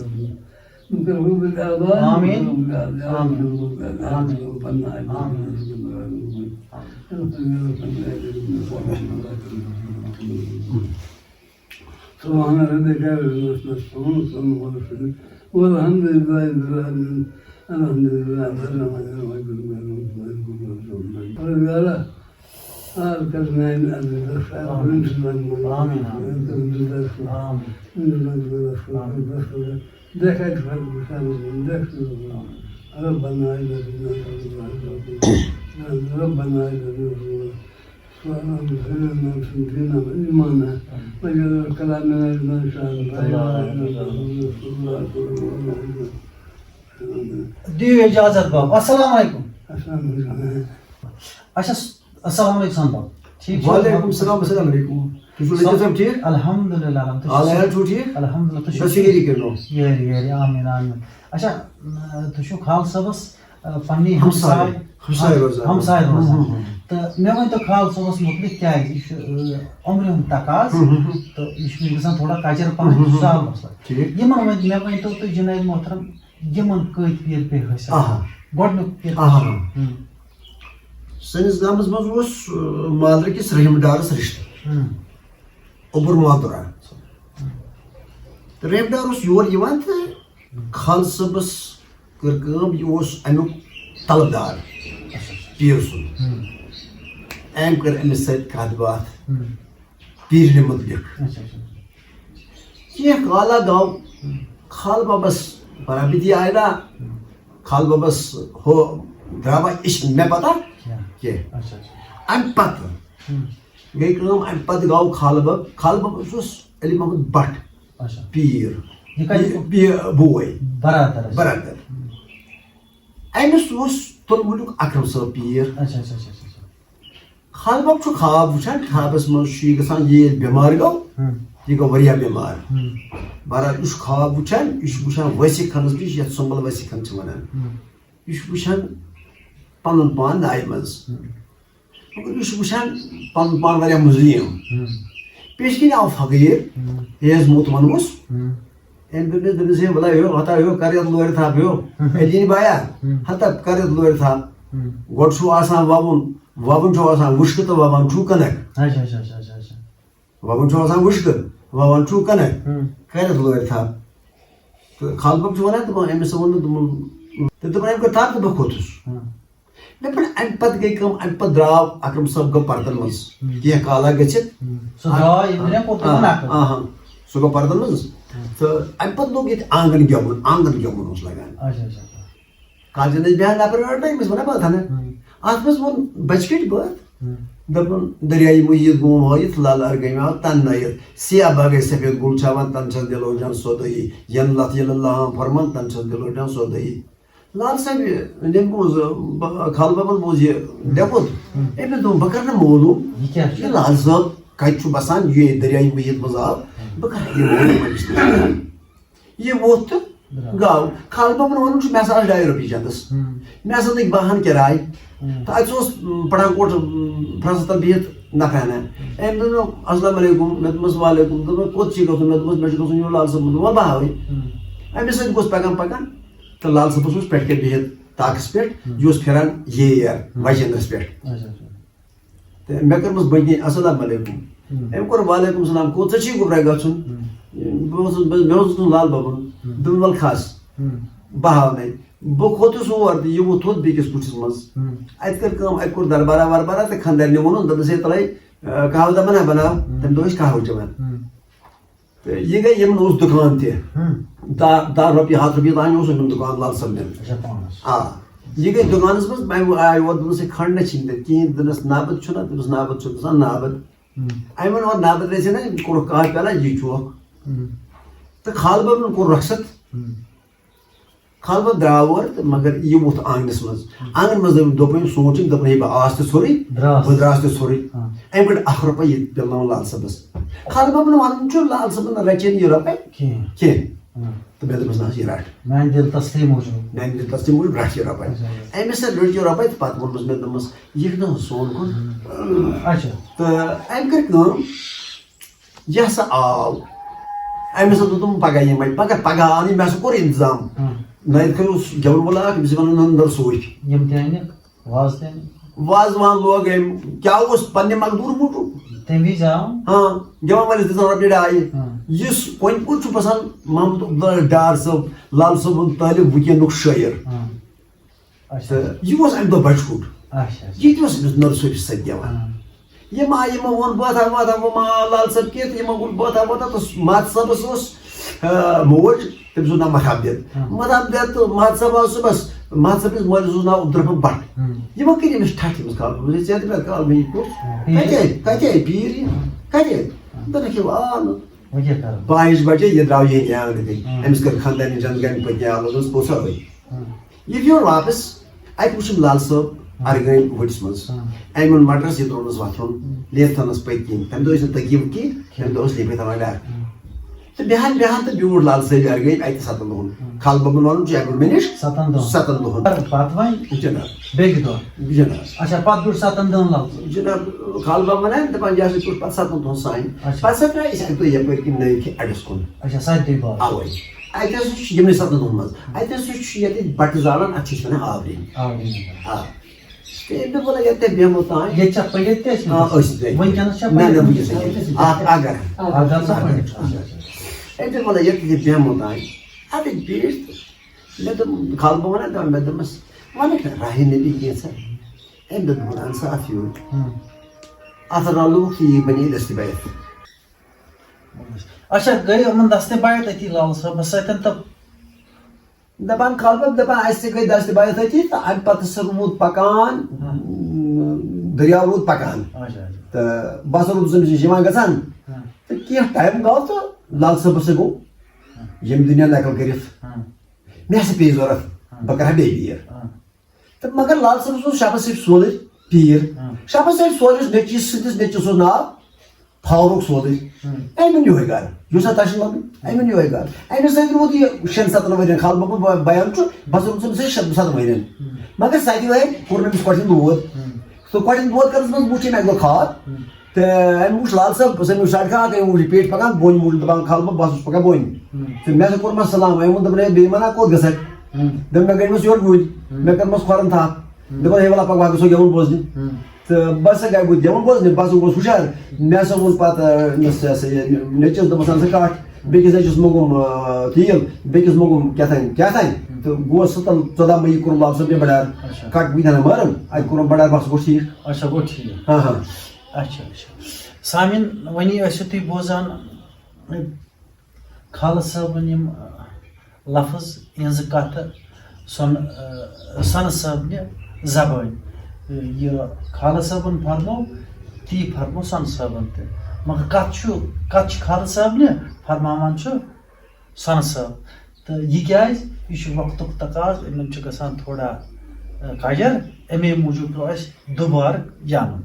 آمين. آمين. آمين. آمين. سبحان ربك رب العزة عما يصفون، وسلام على المرسلين، والحمد لله رب العالمين. الحمد لله. آمين. آمين. ربنا آتنا في الدنيا حسنة، ربنا آتنا في الدنيا حسنة، وآتنا في الدنيا إيمانا، واجعل كلامنا إذا شاء الله. دِیِو اجازت باب۔ السلام علیکم۔ السلام علیکم۔ اچھا، السلام علیکم سان باب۔ ٹھیٖک چھِو؟ وعلیکم السلام، السلام علیکم۔ تُہۍ چھِو لطیف صٲب ٹھیٖک؟ الحمدللہ، الحمدللہ۔ تُہۍ چھِو حال عیال چھِو ٹھیٖک؟ الحمدللہ، تُہۍ چھِو بس ٹھیٖک؟ ییٚری کٔرِو۔ ییٚرِ، ییٚرِ، آمیٖن، آمیٖن۔ اچھا، تُہۍ چھِو خال صٲبَس، آ، پننی ہمساے، ہمساے، ہمساے روزان۔ ہمساے روزان۔ ہُم، ہُم، ہُم۔ تہٕ مےٚ ؤنۍ تو خال صٲبَس مُتعلِق کیٛازِ یہِ چھُ، آ، عمرِ ہُنٛد تقاض ہُم، ہُم، ہُم۔ تہٕ یہِ چھُ مےٚ گژھان تھوڑا کَچَر پَہَن، ہُم، ہُم، ہُم۔ سہل مسلہٕ۔ ٹھیٖک۔ یِمَن ؤنۍ، مےٚ ؤنۍ تو تُہۍ جِنید محترم، یِمَن کۭتۍ پیٖر پیٚیہِ حٲصِل؟ آہا۔ گۄڈٕنیُک پیٖر آہا۔ ہُم۔ سٲنِس گامَس منٛز اوس، آ، مادرٕ کِس رحم ڈارَس رِشتہٕ۔ ہُم۔ اوٚبُر مادُرا۔ تہٕ رحم ڈار اوس یور یِوان تہٕ خان صٲبَس کٔر کٲم، یہِ اوس اَمیُک طلبدار، پیٖر سُنٛد۔ ہُم۔ أمۍ کٔر أمِس سۭتۍ کَتھ باتھ، ہُم۔ پیٖرنہِ مُتعلِق۔ اچھا، اچھا۔ کینٛہہ کالا گوٚو، ہُم۔ خال بابَس برابری آیہِ نا، ہُم۔ خال بابَس ہُہ درٛاوا عشق مےٚ پَتہ کینٛہہ۔ کینٛہہ۔ اچھا، اچھا۔ اَمہِ پَتہٕ ہُم۔ گٔے کٲم، اَمہِ پَتہٕ گوٚو خال باب، خال باب اوس علی محمد بٹ اچھا۔ پیٖر۔ یہِ کَتہِ پی-، پی-، بوے۔ برادر اچھا۔ برادر۔ ہُم۔ أمِس اوس تُلمُلیُک اکرم صٲب پیٖر۔ اچھا، اچھا، اچھا، اچھا، اچھا۔ خال باب چھُ خواب وٕچھان، خوابَس منٛز چھُ یہِ گژھان، یہِ ییٚلہِ بٮ۪مار گوٚو، ہُم۔ یہِ گوٚو واریاہ بٮ۪مار۔ ہُم۔ بہرحال، یہِ چھُ خواب وٕچھان، یہِ چھُ وٕچھان ویسے خانَس نِش، یَتھ سُمبل ویسے خان چھِ وَنان۔ ہُم۔ یہِ چھُ وٕچھان پَنُن پان نایہِ منٛز۔ ہُم۔ مگر یہِ چھُ وٕچھان پَنُن پان واریاہ مُزلیٖم۔ ہُم۔ پیش کِنۍ آو فقیٖر، ہُم۔ یہِ حظ موت وَنوس۔ ہُم۔ أمۍ دوٚپ مےٚ، دوٚپمَس، "ہے، وَلہ ہیو، ہتا ہیو، کر یَتھ لورِ تھپھ ہیو۔ ہُم۔ ہے، دِنۍ بایا، ہُم۔ ہتا کر یَتھ لورِ تھپھ۔ ہُم۔ گۄڈٕ چھُو آسان وَوُن، وَوُن چھُو آسان وُشکہٕ تہٕ وَوان چھُو کَنَک۔ اچھا، اچھا، اچھا، اچھا، اچھا۔ وَوُن چھُو آسان وُشکہٕ، وَوان چھُو کَنَک۔ ہُم۔ کر یَتھ لورِ تھپھ۔" تہٕ خالہٕ بَب چھُ وَنان، دوٚپُن، أمِس ووٚن نہٕ، دوٚپُن، تہٕ دوٚپُن، أمۍ کٔر تھپھ تہٕ بہٕ کھوٚتُس۔ ہُم۔ مےٚ پَتہٕ، اَمہِ پَتہٕ گٔے کٲم، اَمہِ پَتہٕ درٛاو اکرم صٲب گوٚو پَردَن منٛز۔ ہُم۔ کینٛہہ کالا گٔژھِتھ۔ ہُم۔ سُہ آ، درٛاو ییٚلہِ آ، مےٚ کوٚر آ، تِمَن اَکھ۔ آ، ہاں۔ سُہ گوٚو پَردَن منٛز۔ ہُم۔ تہٕ اَمہِ پَتہٕ لوٚگ ییٚتہِ آنٛگَن گٮ۪وُن، آنٛگَن گٮ۪وُن اوس لَگان۔ اچھا، اچھا، اچھا۔ کالچَن ٲسۍ بیٚہوان نَفر ٲٹھ، أمِس وَنان باتھا نہ۔ ہُم۔ اَتھ منٛز ووٚن بَچہِ کٔٹۍ بٲتھ۔ ہُم۔ دوٚپُن، دٔریایہِ محیط گوم ہٲیِتھ، لالہٕ اَرگَمہِ آو تَن نٲیِتھ۔ سیاہ باغے سفید گُل چھاوان، تَن چھَس دِلو جان سودٲیی۔ یَنہٕ لَتھ ییٚلہِ لہام فرمان، تَن چھَس دِلو جان سودٲیی۔ لال صٲب، ییٚمہِ منٛز، ب-، خالہٕ بَبَن بوٗز یہِ لیوٚکھمُت، ہُم۔ أمۍ دوٚپ، "بہٕ کَرٕ نہٕ معلوٗم، یہِ کیٛاہ چھُ؟ یہِ لال صٲب کَتہِ چھُ بَسان، یہِ دٔریایہِ محیط منٛز آو، ہُم۔ بہٕ کَرٕ یہِ معلوٗم أمِس نِش۔" یہِ ووٚتھ تہٕ درٛاو۔ گاو۔ خالہٕ بَبَن ووٚنُن چھُ، مےٚ ہسا آسہٕ ڈاے رۄپیہِ چَندَس۔ ہُم۔ مےٚ ہسا لٔگۍ بَہَن کِراے۔ ہُم۔ تہٕ اَتہِ اوس، م، پَٹھان کوٹ، م، پرٛنٛس تَل بِہِتھ نَفرانہ۔ ہُم۔ أمۍ دوٚپ مےٚ، "السلام علیکُم۔" مےٚ دوٚپمَس، "وعلیکُم۔" دوٚپُن، "کوٚت چھِ گژھُن؟" مےٚ دوٚپمَس، "مےٚ چھُ گژھُن یور لال صٲبُن۔" دوٚپُن، "وَلہٕ بہٕ ہاوَے۔" ہُم۔ أمِس سۭتۍ گوٚژھ پَکان پَکان۔ تہٕ لال صٲبَس اوس پٮ۪ٹھٕ کَنۍ بِہِتھ طاقَس پٮ۪ٹھ، ہُم۔ یہِ اوس پھِران ییر، ہُم۔ وَجہِ اَندرَس پٮ۪ٹھ۔ اچھا، اچھا۔ تہٕ مےٚ کٔرمٕژ بٔنۍ کِنۍ، "السلام علیکُم۔" ہُم۔ أمۍ کوٚر، "وعلیکُم السلام، کوٚت سا چھُے گوٚبرا گژھُن؟" ہُم۔ بہٕ اوسُس، بہٕ، مےٚ اوس گژھُن لال بَبَن۔ ہُم۔ دوٚپُن، "وَلہٕ کھَس، ہُم۔ بہٕ ہاوَے۔" بہٕ کھوٚتُس اور تہٕ یہِ ووٚتھ تھوٚد بیٚکِس کُٹھِس منٛز۔ ہُم۔ اَتہِ کٔر کٲم، اَتہِ کوٚر دربارا وربارا تہٕ خانٛدارنہِ ووٚنُن، دوٚپنَس، "ہے، تَلَے، آ، قہوٕ دَہ بَناو، بَناو۔" ہُم۔ تَمہِ دۄہ ٲسۍ قہوٕ چٮ۪وان۔ ہُم۔ تہٕ یہِ گٔے یِمَن اوس دُکان تہِ۔ ہُم۔ دَہ، دَہ رۄپیہِ، ہَتھ رۄپیہِ تام اوس یِمَن دُکان لال صٲبنٮ۪ن۔ اچھا، پانَس۔ آ۔ یہِ گٔے دُکانَس منٛز، وۄنۍ آے اور، دوٚپنَس، "ہے، کھنٛڈ نہ چھِنہٕ تَتہِ کِہیٖنۍ۔" دوٚپنَس، "نابَد چھُنہ؟" دوٚپنَس، "نابَد چھُ گژھان نابَد۔" ہُم۔ اَمہِ ووٚن اورٕ، "نابَد رَژھِ نہ، کوٚرُکھ کاہ پیالہ، یہِ چوکھ۔" ہُم۔ تہٕ خالہٕ بَبَن کوٚر رۄخصت۔ ہم۔ خالہٕ بب درٛاو اورٕ تہٕ مگر یہِ ووٚتھ آنٛگنَس منٛز۔ آنٛگنَس منٛز دوٚپُن، دوٚپُن، سونٛچ أمۍ، دوٚپُن، ہے، بہٕ آس تہِ ژھوٚرُے، درٛاس۔ بہٕ درٛاس تہِ ژھوٚرُے۔ ہاں۔ أمۍ کٔڑ اَکھ رۄپَے، یہِ پِلنٲو لال صٲبَس۔ خالہٕ ببَن وَنُن چھُ، لال صٲبَن رَچے نہٕ یہِ رۄپَے کِہیٖنۍ۔ کِہیٖنۍ۔ ہاں۔ تہٕ مےٚ دوٚپمَس، نہ حظ، یہِ رَٹ۔ میٛانہِ دِل تسلی موٗجوٗب۔ میٛانہِ دِل تسلی موٗجوٗب رَٹ یہِ رۄپَے۔ اچھا۔ أمِس سۭتۍ رٔٹ یہِ رۄپَے تہٕ پَتہٕ ووٚنمَس مےٚ، دوٚپمَس، یہِ چھُنہٕ حظ سون کُن۔ اچھا۔ تہٕ أمۍ کٔر کٲم، یہِ ہسا آو۔ أمِس ہسا دوٚپ تِمو، پگاہ یِمے، پگاہ، پگاہ آو نہٕ، مےٚ ہسا کوٚر انتظام۔ ہاں۔ نَیہِ کھۄتہٕ اوس گٮ۪وَن وول اکھ، أمِس چھِ وَنان نُنہٕ دٔر سوٗچ۔ یِم تہِ أنِکھ، وازٕ تہِ أنِکھ۔ وازوان لوگ أمۍ، کیٛاہ اوس پننہِ مقدوٗر موٗجوٗب؟ تَمہِ وِزِ آو۔ ہاں، گٮ۪وَن وٲلِس دِژ رۄپیہِ ڈاے۔ ہاں۔ یُس کۄنہِ پوٗر چھُ بسان، محمد عبداللہ ڈار صٲب، لال صٲبُن طٲلب وٕنکیٚنُک شٲعر۔ ہاں۔ اچھا۔ تہٕ یہِ اوس اَمہِ دۄہ بَچہٕ کُٹھ۔ اچھا، اچھا۔ یہِ تہِ اوس أمِس نٔرسہٕ صٲبِس سۭتۍ گٮ۪وان۔ ہاں۔ یِم آیہِ، یِمو ووٚن بٲتھا وٲتھا، ووٚن ما لال صٲب کینٛہہ، تہٕ یِمو ووٚن بٲتھا وٲتھا، تہٕ ماتہٕ صٲبَس اوس، آ، موج، تٔمِس اوس ناو مَتھام دٮ۪د۔ ہاں۔ مَتھام دٮ۪د تہٕ ماتہٕ صٲب آو صُبحَس، ماتہٕ صٲبِس مٲلِس اوس ناو عبدالرحمان بَٹ۔ ہاں۔ یِمو کٔرۍ أمِس ٹھَٹھ، أمِس کالہٕ، دوٚپُس، "ہے، ژےٚ تہِ پٮ۪ٹھ کالہٕ مےٚ یہِ کیُتھ؟ ہاں۔ کَتہِ آے، کَتہِ آے پیٖر یہِ؟ کَتہِ آے؟" ہاں۔ دوٚپُکھ، "ہے، آو نہٕ۔" وۄنۍ کیٛاہ کَرو؟ بایِس بَجے یہِ درٛاو ییٚتہِ آنٛگنہٕ کِنۍ۔ ہاں۔ أمِس کٔر خانٛدارنہِ جنٛد گَرِ پٔتۍ کِنۍ آلو، دوٚپُس، "پوٚژھ ہا ٲے۔" ہاں۔ یہِ پیوٚر واپس، اَتہِ وٕچھُم لال صٲب ہاں۔ اَرگٲمۍ وٕٹِس منٛز۔ ہاں۔ أمۍ اوٚن مٹرس، یہِ ترٛوونَس وۄتھُن، ہاں۔ لیتھنَس پٔتۍ کِنۍ۔ تَمہِ دۄہ ٲسۍ نہٕ تقیٖم کینٛہہ، تَمہِ دۄہ ٲس لیپے تھاوان ڈَر۔ ہاں۔ تہٕ بیٚہان بیٚہان تہٕ بیوٗٹھ لال صٲبۍ اَرگٲمۍ اَتہِ ستَن دۄہَن۔ ہاں۔ خالہٕ بَبَن وَنُن چھُ اَمہِ برٛونٛہہ مےٚ نِش ستَن دۄہَن۔ ستَن دۄہَن۔ پَتہٕ وۄنۍ جِناب۔ بیٚکہِ دۄہ۔ جِناب۔ اچھا، پَتہٕ بیوٗٹھ ستَن دۄہَن لال صٲب۔ جِناب، خالہٕ بَب وَنان دَپان، یہِ ہسا چھُ پَتہٕ ستَن دۄہَن سانہِ۔ اچھا۔ پَتہٕ ہسا درٛاے أسۍ اَکہِ دۄہ یَپٲرۍ کِنۍ نٔوۍ کِنۍ اَڈَس کُن۔ اچھا، سَتہِ دۄہہِ بعد۔ اَوَے۔ اَتہِ ہسا چھُ یِمنٕے ستَن دۄہَن منٛز۔ اَتہِ ہسا چھُ ییٚتہِ بَٹہٕ زالان، اَتھ چھِ أسۍ وَنان آورِنۍ۔ آورِنۍ۔ آ۔ تہٕ أمۍ دوٚپ، "وَلہٕ ییٚتہِ تہِ بیٚہمو تام۔" ییٚتہِ چھا پٔرِتھ تہِ اَسہِ آ، أسۍ تہِ۔ وٕنکیٚنَس چھا نہ، نہ، پٔرِتھ؟ وٕنکیٚنَس چھِ أسۍ۔ اَکھ، اَکھ گرٕ۔ اَکھ گرٕ چھا پٔرِتھ؟ اَچھا، اَچھا۔ أمۍ دوٚپ، "وَلہٕ ییٚتہِ تہِ بیٚہمو تام۔" اَتہِ بیٖٹھ تہٕ مےٚ دوٚپ، خالہٕ بَب وَنان، دَپان، مےٚ دوٚپمَس، "وَنَکھ نہ راہہِ نبی کینٛژھا؟" أمۍ دوٚپ، "بہٕ وَنہٕ سا اَتھ یوٗرۍ۔" ہُم۔ اَتھ رَلووُکھ تہٕ یہِ بَنے دٔستہِ بَیَتھ۔ اچھا، گٔے یِمَن دَستہِ بَیَتھ أتی لال صٲبَس سۭتۍ تہٕ دَپان خالہٕ بَب، دَپان، اَسہِ تہِ گٔے دَستہِ بَیَتھ أتی تہٕ اَمہِ پَتہٕ سا روٗد پَکان، ہاں۔ دٔریاو روٗد پَکان۔ اچھا، اچھا۔ تہٕ بہٕ ہسا روٗدُس أمِس نِش یِوان گژھان۔ ہاں۔ تہٕ کینٛہہ ٹایم گوٚو تہٕ لال صٲبَس سۭتۍ گوٚو ہاں۔ ییٚمہِ دُنیا نقل کٔرِتھ۔ ہاں۔ مےٚ ہسا پیٚیہِ ضوٚرَتھ، ہاں۔ بہٕ کَرٕ ہا بیٚیہِ بیٚیہِ۔ ہاں۔ تہٕ مگر لال صٲبَس اوس شبس صٲب سولٕرۍ پیٖر۔ ہاں۔ شبس صٲب سولرِس نیٚچوِس سٕنٛدِس نیٚچوِس اوس ناو فاروق سولٕرۍ۔ ہاں۔ أمۍ اوٚن یِہوٚے گرٕ، یُس ہا تۄہہِ چھُ وَنُن، أمۍ اوٚن یِہوٚے گرٕ۔ أمِس سۭتۍ روٗد یہِ شٮ۪ن ستَن ؤرِین، خالہٕ بَبُن بیان چھُ، بہٕ ہسا روٗدُس أمِس سۭتۍ شٮ۪ن ستَن ؤرِین۔ ہاں۔ مگر سَتہِ وَہرِ کوٚرُن أمِس کۄٹھٮ۪ن دود۔ ہاں۔ تہٕ کۄٹھٮ۪ن دود کَرنَس منٛز وٕچھ أمۍ اَکہِ دۄہ خواب۔ ہاں۔ تہٕ أمۍ وٕچھ لال صٲب، أمۍ وٕچھ سڑکہِ اَکھ، أمۍ وٕچھ یہِ پیٹہِ پَکان، بۄن موٗجوٗب دَپان، خالہٕ بَب، بہٕ ہسا چھُس پَکان بۄن۔ ہاں۔ تہٕ مےٚ ہسا کوٚرمَس سلام، أمۍ ووٚن، دوٚپُن، "ہے، بیٚیہِ ما نا کوٚت گژھکھ؟" ہاں۔ دوٚپُن، "مےٚ گٔنٛڈمَس یورٕ گُرۍ۔" ہاں۔ مےٚ کٔرمَس کھۄرَن تھپھ۔ ہاں۔ دوٚپُن، "ہے، وَلہٕ پَکھ، وَکھ گژھو گٮ۪وُن بوزنہِ۔" ہاں۔ تہٕ بہٕ ہسا گٔے، بہٕ گٮ۪وُن بوزنہِ، بہٕ ہسا گوس ہُشار۔ مےٚ ہسا ووٚن پَتہٕ، آ، یُس یہِ ہسا یہِ نیٚچوِس، دوٚپمَس، "اَن سا کَٹھ۔" بیٚکِس نیٚچوِس موٚنٛگُم، آ، تیٖل، بیٚکِس موٚنٛگُم کیٛاہ تام، کیٛاہ تام۔ ہاں۔ تہٕ گوس سُہ تَل، ژۄداہ مئی کوٚرُن لال صٲب مےٚ بَڑار۔ اچھا۔ کَٹھ بہٕ تہِ ہَنا مارَم، اَتہِ کوٚرُن بَڑار، بَس گوٚو ٹھیٖک۔ اچھا، گوٚو ٹھیٖک۔ ہاں، ہاں۔ اچھا، اچھا۔ سامعیٖن، وۄنۍ ٲسِو تُہۍ بوزان، خالہٕ صٲبٕنۍ یِم، آ، لفظ، یِہٕنٛزٕ کَتھٕ سۄنہٕ، آ، سۄنہٕ صٲبنہِ زبٲنۍ۔ یہِ خالہٕ صٲبُن فرمو، تی فرمو سۄنہٕ صٲبُن تہِ۔ مگر کَتھ چھُ، کَتھ چھِ خالہٕ صٲبنہِ، فرماوان چھُ سۄنہٕ صٲب۔ تہٕ یہِ کیٛازِ؟ یہِ چھُ وقتُک تقاضہٕ، یِمَن چھُ گژھان تھوڑا، آ، کَجَر، اَمے موٗجوٗب پیوٚو اَسہِ دُبارٕ یَنُن۔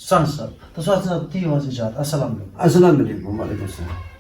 سۄنہٕ صٲب، تہٕ سۄنہٕ صٲب، تی اوس اِجازت۔ السلام علیکُم۔ السلام علیکُم، وعلیکُم السلام۔